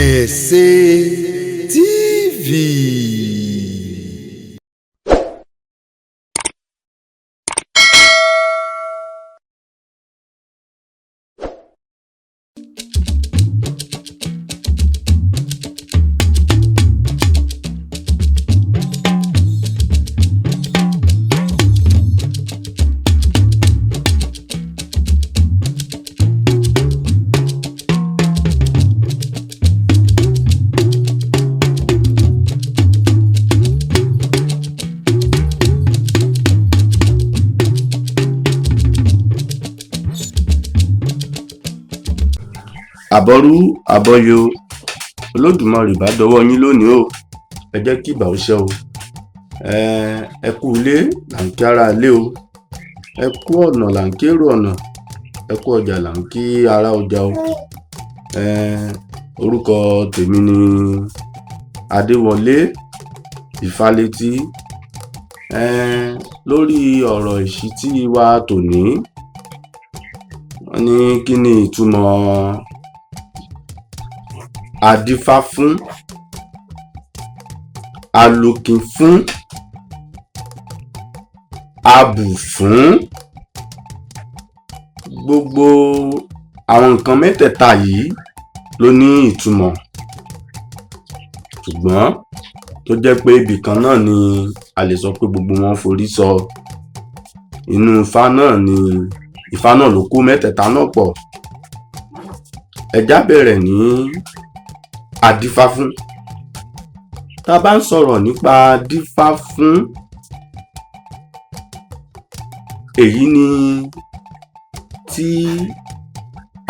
Ìṣẹ̀ṣe TV. Àbọrú àbọyè o, Olódùmarè ìbà dọwọ́ yín lónìí o. Ẹ jẹ́ kí ìbà ó ṣẹ o. Ẹ kú ilé là ń kí ará ilé o, ẹ kú ọ̀nà là ń kérò ọ̀nà, ẹ kú ọjà là ń kí ará ọjà o. Orúkọ tèmi ni Adéwọlé Ifálétí. Lórí ọ̀rọ̀ ìṣítí wa tòní, wọ́n ní kí ni ìtumọ̀ adífá fún, alukin fún, abùfún? Gbogbo àwọn nǹkan mẹ́tẹ̀ẹ̀ta yìí ló ní ìtumọ̀, ṣùgbọ́n tó jẹ́ pé ibìkan náà ni a lè sọ pé gbogbo wọn forí sọ. Inú Ifá náà ni, Ifá náà ló kó mẹ́tẹ̀ẹ̀ta náà pọ̀. Ẹ jẹ́ á bẹ̀rẹ̀ ní adífá fún. Tá a bá ń sọ̀rọ̀ nípa adífá fún, èyí ni tí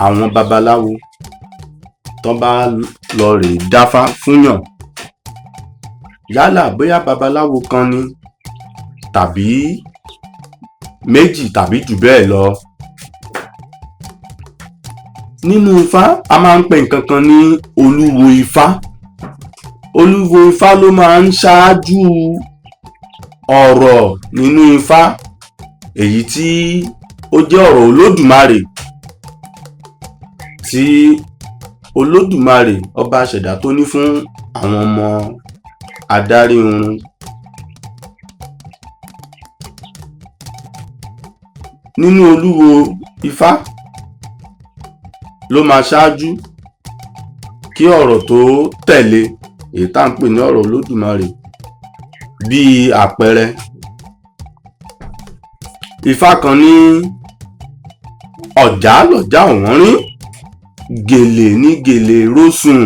àwọn babaláwo tán bá lọ rèé dáfá fúnyàn, yálà bóyá babaláwo kan ni tàbí méjì tàbí jù bẹ́ẹ̀ lọ. Nínú Ifá, a máa ń pe nǹkan kan ní olúwo ifá. Olúwo ifá ló máa ń ṣáájú ọ̀rọ̀ nínú ifá, èyí tí ó jẹ́ ọ̀rọ̀ Olódùmarè, tí Olódùmarè ọba aṣẹ̀dá tó ní fún àwọn ọmọ adárírun. Nínú olúwo ifá ló máa ṣáájú kí ọ̀rọ̀ tó tẹ̀le, èyí tá ń pè ní ọ̀rọ̀ Olódùmarè. Bí àpẹẹrẹ, ifá kan ní ọ̀já lọ̀já ọ̀wọ́nrín, gèlè ni gèlè ìrosùn,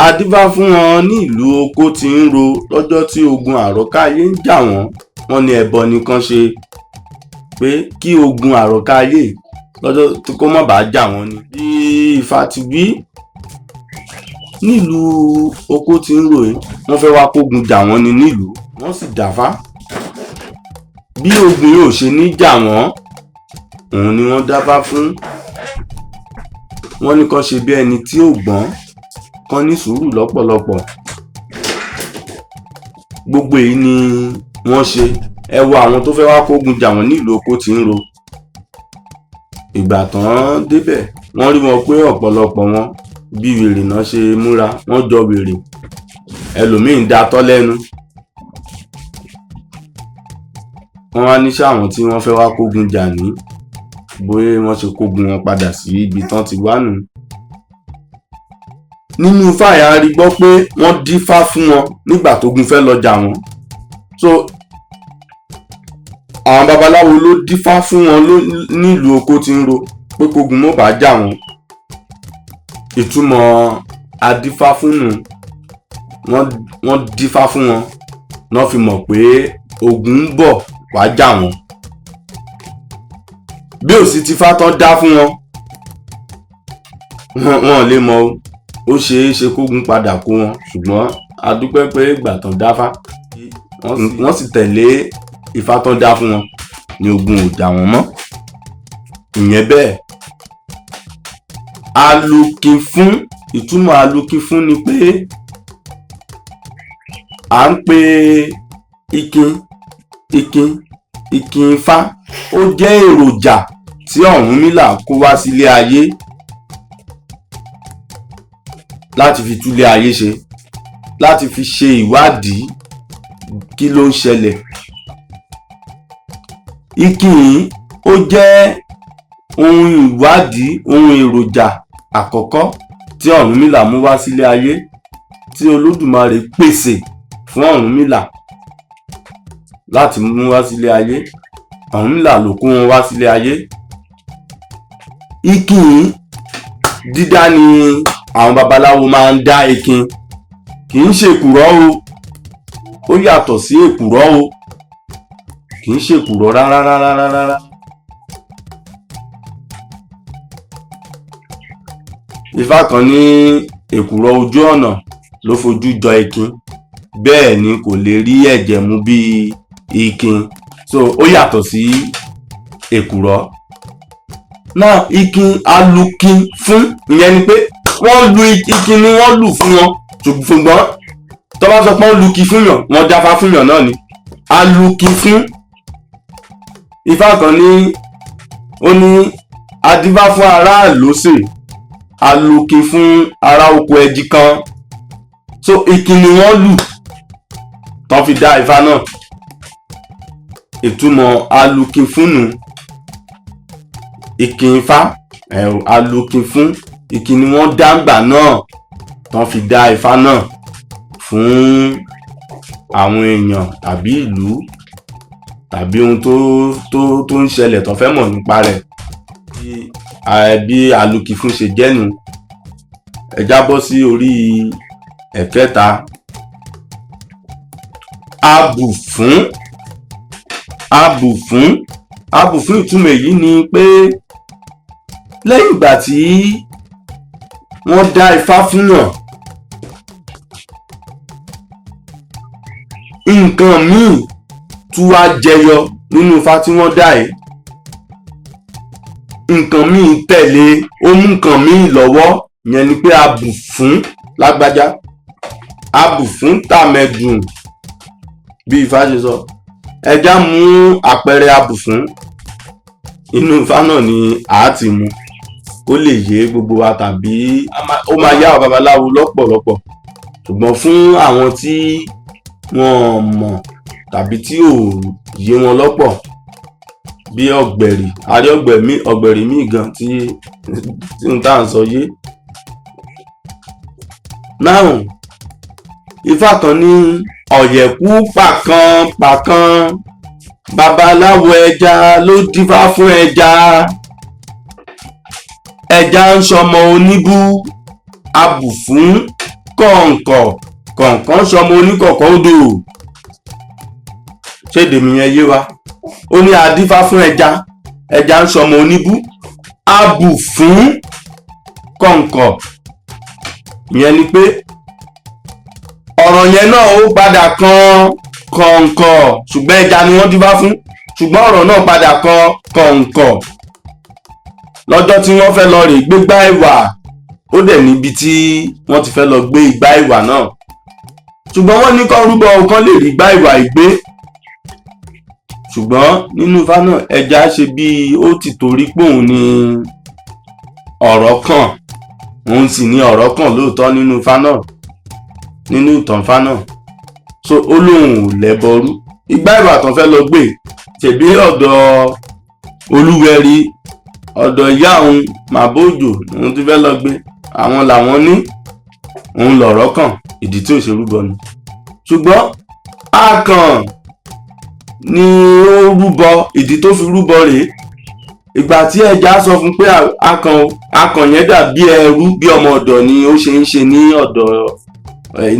a dífá fún wọn ní ìlú oko tí ń ro lọ́jọ́ tí ogun àrọ́káyé ń jà wọ́n, wọ́n ní ẹbọ ni kán ṣe, pé kí ogun àrọ́káyé yìí lọ́jọ́ kó má bàá jà wọ́n ni. Bí ifá ti wí nílùú oko tí ń ro yìí, wọ́n fẹ́ wá kógun jà wọ́n ni nílùú, wọ́n sì dáfá. Bí ogun yìí ò ṣe ní jà wọ́n, òun ni wọ́n dáfá fún. Wọ́n ní kán ṣe bí ẹni tí ò gbọ́n, kán ní sùúrù lọ́pọ̀lọpọ̀. Gbogbo èyí ni wọ́n ṣe. Ẹ wo àwọn tó fẹ́ wá kógun jà wọ́n nílùú oko tí ń ro. Ìgbà tán débẹ̀, wọ́n rí wọn pé ọ̀pọ̀lọpọ̀ wọn bí wèrè ná ṣe múra, wọ́n jọ wèrè, ẹlòmíì ń datọ́ lẹ́nu. Wọ́n wá ní ṣé àwọn tí wọ́n fẹ́ wá kógun jà ní? Bí wọ́n ṣe kógun wọn padà sí ibi tán ti wá nùú. Nínú ifá yìí, a rí gbọ́ pé wọ́n dífá fún wọn nígbà tógun fẹ́ lọ jà wọ́n. So àwọn babaláwo ló dífá fún wọn nílùú oko tí ń ro pé kógun má bàá jà wọ́n. Ìtumọ̀ adífá fún nùú. Wọ́n dífá fún wọn ná fi mọ̀ pé ogun ń bọ̀ wá jà wọ́n. Bí ò sí tifá tán dá fún wọn, wọn ò lè mọ̀ o. Ó ṣeé ṣe kógun padà kó wọn, ṣùgbọ́n a dúpẹ́ pé ìgbà tán dáfá, wọ́n sì tẹ̀lé ifá tán dá fún wọn ni ogun ò jà wọ́n mọ́. Ìyẹn bẹ́ẹ̀. Alukin fún, ìtumọ̀ alukin fún ni pé à ń pe ikin ikin ikin ifá, ó jẹ́ èròjà tí Ọ̀rúnmìlà kó wá sílé ayé. Láti fi túlé ayé ṣe, láti fi ṣe ìwádìí kí ló ń ṣẹlẹ̀. Ikin yìí, ó jẹ́ ohun ìwádìí, ohun èròjà àkọ́kọ́ tí Ọ̀rúnmìlà mú wá sílé ayé, tí Olódùmarè pèsè fún Ọ̀rúnmìlà láti mú wá sílé ayé. Ọ̀rúnmìlà ló kó wọn wá sílé ayé. Ikin yìí, dídá ni àwọn babaláwo máa ń dá ikin. Kì í ṣe èkùrọ́ o, ó yàtọ̀ sí èkùrọ́ o, kì í ṣe èkùrọ́ rárá rárá rárá. Ifá kan ní èkùrọ́ ojú ọ̀nà ló fojú jọ ikin, bẹ́ẹ̀ ni kò lè rí ẹ̀jẹ̀ mu bíi ikin. So ó yàtọ̀ sí èkùrọ́ náà. Ikin alukin fún, ìyẹn ni pé wọ́n lu ikin ni wọ́n lù fún wọn, ṣùgbọ́n tó bá sọ pé wọ́n lukin fún yàn, wọ́n jáfá fún yàn náà ni alukin fún. Ifá kan ní, ó ní adífá fún aráàlú sè, alukin fún ará oko ẹjí kan. So ikin ni wọ́n lù tán fi dá ifá náà. Ìtumọ̀ alukin fúnnu ikin ifá, alukin fún ikin ni wọ́n dá ńgbà náà tán fi dá ifá náà fún àwọn èèyàn tàbí ìlú tàbí ohun tó ń ṣẹlẹ̀ tán fẹ́ mọ̀ nípa rẹ̀. Bí alukin fún ṣe jẹ́ nu. Ẹ já bọ́ sí orí ẹ̀kẹta, abùfún. Abùfún, abùfún, ìtumọ̀ èyí ni pé lẹ́yìn ìgbà tí wọ́n dá ifá fúnyàn, nǹkan míì tún wá jẹyọ nínú ifá tí wọ́n dá yìí. Nǹkan míì tẹ̀lé, ó mú nǹkan míì lọ́wọ́. Ìyẹn ni pé abùfún lágbájá, abùfún tàmẹ̀dùn, bí ifá ṣe sọ. Ẹ já mú àpẹẹrẹ abùfún inú ifá náà ni a ti mú kó lè yé gbogbo wa, tàbí ó máa yá àwọn babaláwo lọ́pọ̀lọpọ̀, ṣùgbọ́n fún àwọn tí wọ́n mọ̀ tàbí tí ò yé wọn lọ́pọ̀, bí ọ̀gbẹ̀rì àrí, ọ̀gbẹ̀rì míì gan tí n tá à ń sọ yé. Now, ifá kan ní ọ̀yẹ̀kú pàkan pàkan, babaláwo ẹja ló dífá fún ẹja, ẹja ń ṣọmọ oníbú, abù fún kọ̀ǹkọ̀, kọ̀ǹkọ̀ ń ṣọmọ oníkọ̀kọ̀ odò. Ṣéde mi yẹn yé wa? Ó ní adífá fún ẹja, ẹja ń ṣọmọ oníbú, abù fún kọ̀ǹkọ̀. Ìyẹn ni pé ọ̀rọ̀ yẹn náà ó padà kan kọ̀ǹkọ̀, ṣùgbọ́n ẹja ni wọ́n dífá fún, ṣùgbọ́n ọ̀rọ̀ náà padà kan kọ̀ǹkọ̀ lọ́jọ́ tí wọ́n fẹ́ lọ rè gbégbá ìwà. Ó dẹ̀ níbi tí wọ́n ti fẹ́ lọ gbé igbá ìwà náà, ṣùgbọ́n wọ́n ní kán rúbọ kán lè rí igbá ìwà ìgbé. Ṣùgbọ́n nínú ifá náà, ẹja ṣe bí ó ti torí pé òun ni ọ̀rọ̀ kàn, òun sì ni ọ̀rọ̀ kàn lóòótọ́ nínú ifá náà, nínú ìtàn ifá náà. So ó lóun ò lẹ́bọrú igbá ìwà tán fẹ́ lọ gbé, ṣèbí ọ̀dọ̀ Olúwẹ̀rí, ọ̀dọ̀ ìyá òun Màbójò òun ti fẹ́ lọ gbé, àwọn làwọn ní òun lọ̀rọ̀ kàn, ìdí tí ò ṣe rúbọ ni. Ṣùgbọ́n akàn ni ó rúbọ. Ìdí tó fi rúbọ rèé: ìgbà tí ẹja sọ fún pé akàn akàn yẹn dàbí ẹrú, bí ọmọ ọ̀dọ̀ ni ó ṣe ń ṣe ní ọ̀dọ̀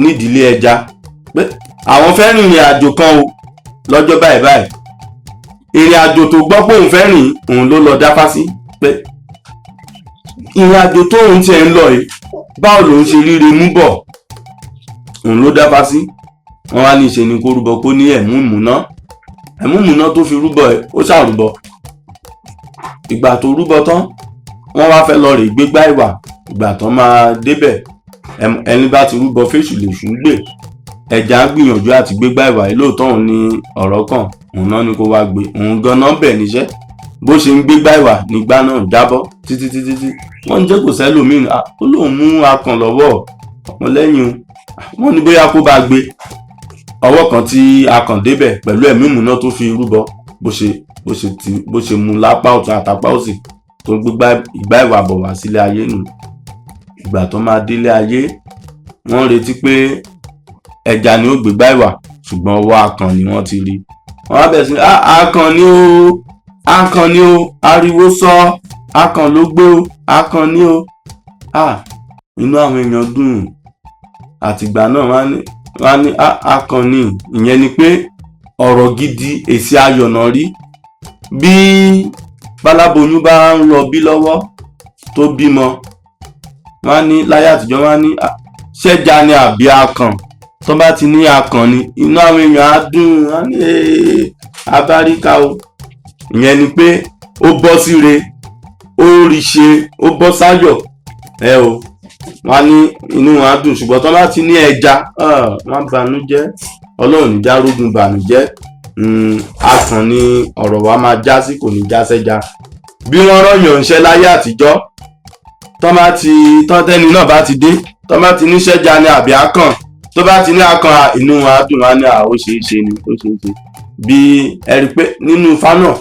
nídìílé ẹja, pé àwọn fẹ́ rìnrìn àjò kan o lọ́jọ́ báyìí báyìí. Ìrìn àjò tó gbọ́ pé òun fẹ́ rìn, òun ló lọ dáfá sí pé ìrìn àjò tóun tiẹ̀ ń lọ yìí, báwo lòun ṣe ríre mú bọ̀. Òun ló dáfá sí. Wọ́n wá ní ìṣe ni kó rúbọ, kó ní ẹ̀mú ìmúná. Ẹ̀mú ìmúná tó fi rúbọ ẹ̀, ó ṣàrúbọ. Ìgbà tó rúbọ tán, wọ́n wá fẹ́ lọ rè gbégbá ìwà. Ìgbà tán máa débẹ̀, ẹni bá ti rúbọ fèṣù lèṣù ń gbè. Ẹja ń gbìyànjú àti gbégbá ìwà yìí, lóòótọ́ òun ní ọ̀rọ̀ kàn, òun náà ni kó wá gbé, òun ganan bẹ̀ níṣẹ́. Bó ṣe ń gbégbá ìwà nígbà náà jábọ́ títí títí tí wọ́n ń jẹ́ kò sẹ́lòmíì. Ó lóun mú akàn lọ́wọ́. Ọmọlẹ́yìn o, wọ́n ní bóyá kó bá gbé ọwọ́ kan tí a kàn débẹ̀ pẹ̀lú ẹ̀mí ìmúná tó fi rúbọ, bó ṣe mú lápá ọ̀tún àtàpá òsì tó ń gbégbá ìgbà ìwà bọ̀ wá sílé ayé nù. Ìgbà tó máa délé ayé, wọ́n retí pé ẹja ni ó gbégbá ìwà, ṣùgbọ́n ọwọ́ akàn ni wọ́n ti rí. Wọ́n á bẹ̀rẹ̀ sí, "Akàn ni ó, akàn ni ó, ariwo sọ, akàn ló gbé o, akàn ni ó." Inú àwọn èèyàn dùn. Àtìgbà náà wọ́n á ní akàn ni. Ìyẹn ni pé ọ̀rọ̀ gidi, èsì ayọ̀ náà rí. Bí báláboyún bá ń rọbí lọ́wọ́ tó bímọ, wọ́n á ní láyé àtijọ́, wọ́n á ní, "Ṣẹ́ja ni àbí akàn?" Tó bá ti ní akàn ni, inú àwọn èèyàn á dùn, wọ́n á ní, "Abáríkà o." Ìyẹn ni pé ó bọ́ síre, ó rí ṣe, ó bọ́ sáyọ̀ ẹ o. Wọ́n á ní inú wọn á dùn. Ṣùgbọ́n tó bá ti ní ẹja, wọ́n á banújẹ́. Ọlọ́run ní járógun bànújẹ́. Akàn ni ọ̀rọ̀ wa máa já sí, kò ní já sẹ́ja. Bí wọ́n rọ̀yàn ńṣẹ́ láyé àtijọ́, tọ́ bá ti tọ́ tẹ́ni náà bá ti dé, tọ́ bá ti ní ṣẹ́ja ni àbí akàn, tó bá ti ní akàn, inú wọn á dùn, wọn á ní, ó ṣeé ṣe ni, ó ṣeé ṣe. Bí ẹ rí i pé nínú Ifá náà,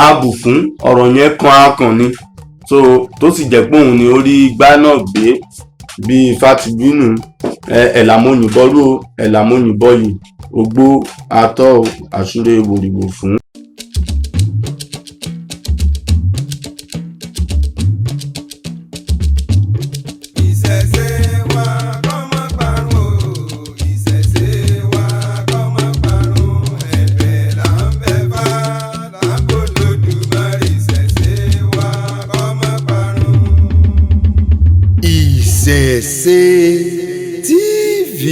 a bù fún ọ̀rọ̀ yẹn kan akàn ni, so tó sì jẹ́ pé òun ni ó rí igbá náà gbé. Bí Ifá ti bínú ẹ̀làmóyìnbọ́rú, ẹ̀làmóyìnbọ́yì, ogbó atọ́ àsúré wòrìwò fún. Ìṣẹ̀ṣe wa kó má parun o, ìṣẹ̀ṣe wa kó má parun. Ẹ̀bẹ̀ là ń bẹ̀ fá, là ń bọ̀ lódùmarè. Ìṣẹ̀ṣe wa kó má parun. Ìṣẹ̀ṣe TV.